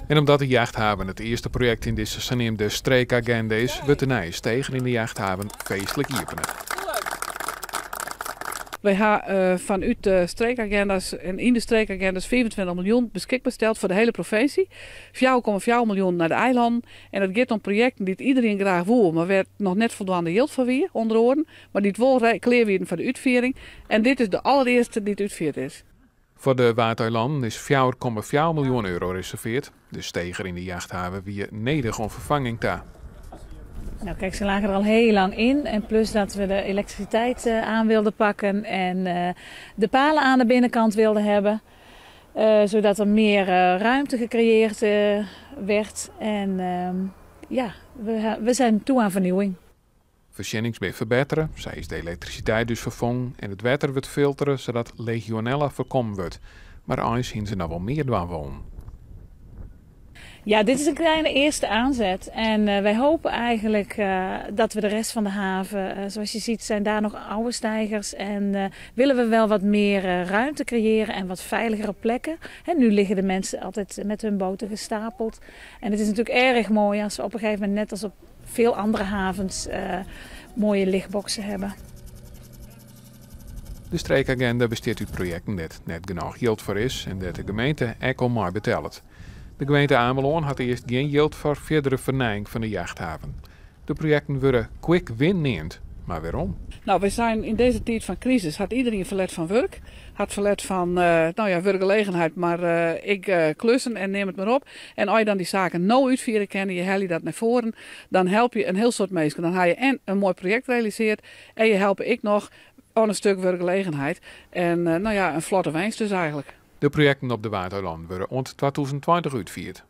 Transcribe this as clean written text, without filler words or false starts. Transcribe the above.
En omdat de jachthaven it earste projekt yn dizze saneamde streekagenda is, wurdt de nije steger yn de jachthaven feestlik iepene. Wy ha fanút de streekagenda's en yn de streekagenda's 25 miljoen beskikber steld foar de hiele provinsje. 4,4 miljoen nei de eilannen. En dat giet om projekten dy't iderien graach woe, mar wêr't noch net foldwaande jild foar wie, ûnder oaren, mar dy't wol klear wienen foar de útfiering. En dit is de alderearste dy't útfierd is. Foar de Waadeilannen is 4,4 miljoen euro reservearre. De steger yn de jachthaven wie nedich oan ferfanging ta. Nou kijk, ze lagen er al heel lang in. En plus dat we de elektriciteit aan wilden pakken en de palen aan de binnenkant wilden hebben. Zodat er meer ruimte gecreëerd werd. En ja, we zijn toe aan vernieuwing. Foarsjennings binne ferbettere, sa is de elektrisiteit dus ferfongen en it wetter wurdt filtere sadat legionella foarkommen wurdt. Mar eins hiene se noch wol mear dwaan wollen. Ja, dit is een kleine eerste aanzet. En wij hopen eigenlijk dat we de rest van de haven, zoals je ziet zijn daar nog oude steigers. En willen we wel wat meer ruimte creëren en wat veiligere plekken. Hè, nu liggen de mensen altijd met hun boten gestapeld. En het is natuurlijk erg mooi als we op een gegeven moment, net als op veel andere havens, mooie ligboxen hebben. De streekagenda bestiet út projekten dêr't net genôch jild foar is en dêr't de gemeente ek al mei betellet. De gemeente Amelân hat earst gjin jild foar fierdere fernijing fan de jachthaven. De projekten wurde quick win neamd, mar wêrom? Nou, we zijn in deze tijd van crisis, hat iedereen ferlet fan wurk, hat ferlet fan nou ja, wurkgelegenheid, mar ek klussen en neam it mar op. En as je dan dy saken no útfiere kinne, je helje dat nei foaren, dan helpe je in hiel soad minsken. Dan ha je en in moai projekt realisearre en je helpe ek noch oan in stik wurkgelegenheid. En nou ja, in flotte winst dus eigentlik. De projekten op de Waadeilannen wurde oant 2020 útfierd.